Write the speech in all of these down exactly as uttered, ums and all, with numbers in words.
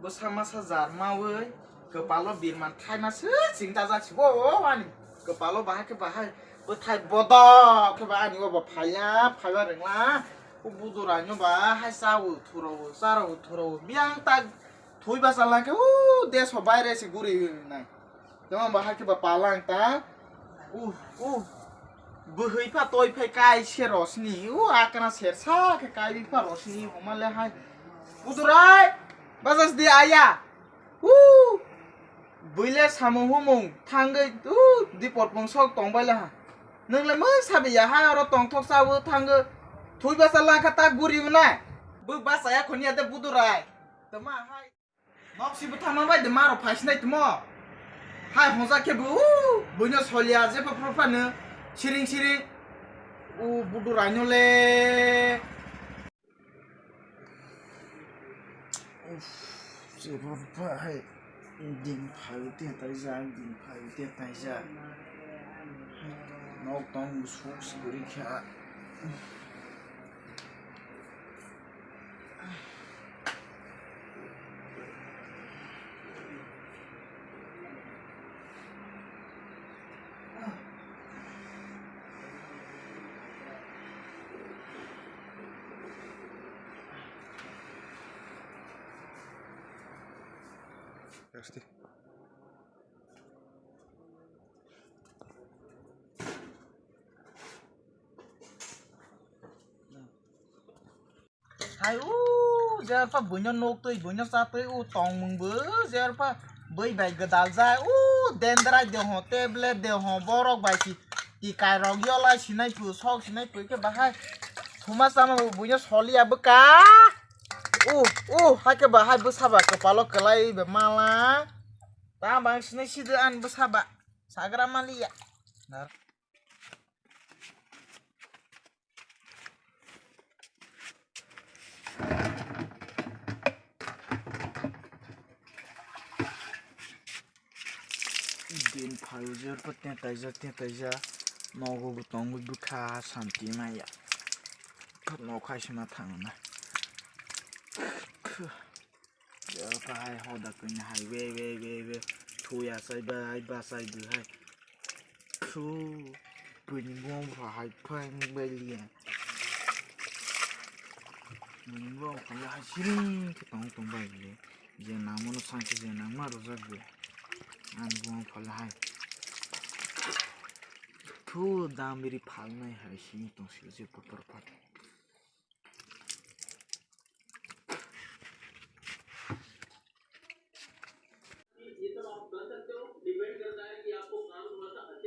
Bwsa masa jar mawi kwpalo birman thaima se chingta jak si bo ani kwpalo bahai khe bahai bwthai bodok khe ba ani obo phaiya phaiba rengla o budurai no ba hai chawo thuro chawo thuro biyang tak thwi basa lang khe u deso baire se guri nai. Tamo ba hakhe ba palang ta. Uh, uh. Bwhwi pha toi phai kai se rosni. Uh, akana sersa khe kai bi pha rosni. Homale hai. Budurai. Bajas di aya. Uh. Buile samung humung thangwi uh dipor pungsok tongbai le ha. Nwngle mung sabi ya ha oro tongthok sabu thangwi. Thui basa langkha ta guri unai. Bu basa ya khoni ade budurai. Tama hai. Nok si bwthangma bai de maro phaisinai tmo. Hai honjak khe bo, uh, buino solia jepha phrophano siring siring. U budu raino le. Uff, jepha phropha hai din phai te taijak, din phai te taijak. Nok tong suk sik guri kha. Hai u jerpha buino nok twi buino cha twi u tongmung bo jerpha bui bai gwdal jai u dendrai de ho tablet de ho borok bai si tikai rok yolai sinai phu sok sinai phu khe bahai thuma chama bo buino soliya bwkha u u hai khe bahai bwsa ba kwpalo kwlai ba mala ta bang sinai sidi ani bwsa ba sagra maliya. Din phaio jerpa tetaija tetaija nogo bo tongwi bwkha santi maya. Nok hai sima thangna. Jerpa hai hoda kwini hai we we we we thuya sai ba hai ba sai bu hai. Thu buini bong pha hai phang bai liya. Buini bong pha hai siring khe tong tong bai liya. Je nangmano sangkhe je nangma rwjak bo. Ang bo phalai hai. Thu dam biri phalnai hai sini tong sila je kotor phat.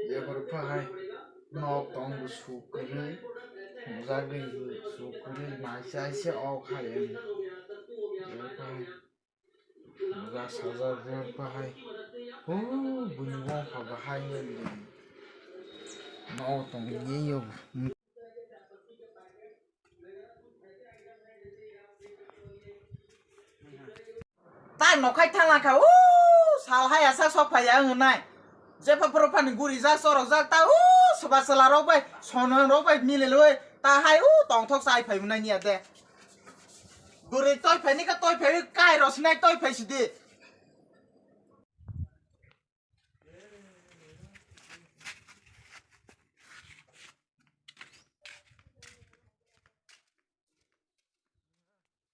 Jepar phai nok tong bo suk kwrwi, thwngjagwi suk kwrwi, mai chai se ok hai ang. Jepar phai. Ga sajak jepar phai. Huu, buini wngkha bahai wngwi. Nok tong ye yo. Tai nokhai thangla kha, o sal hai asa sok phai ya wngnai. Jepha phoro phani guri jak chorok jak ta, o soba chwla rok bai, sono rok bai mile loi ta hai, o tongthok chai phai wngnai niya de. Guri toi phai ni kha toi phai kai rw sinai toi phai sidi.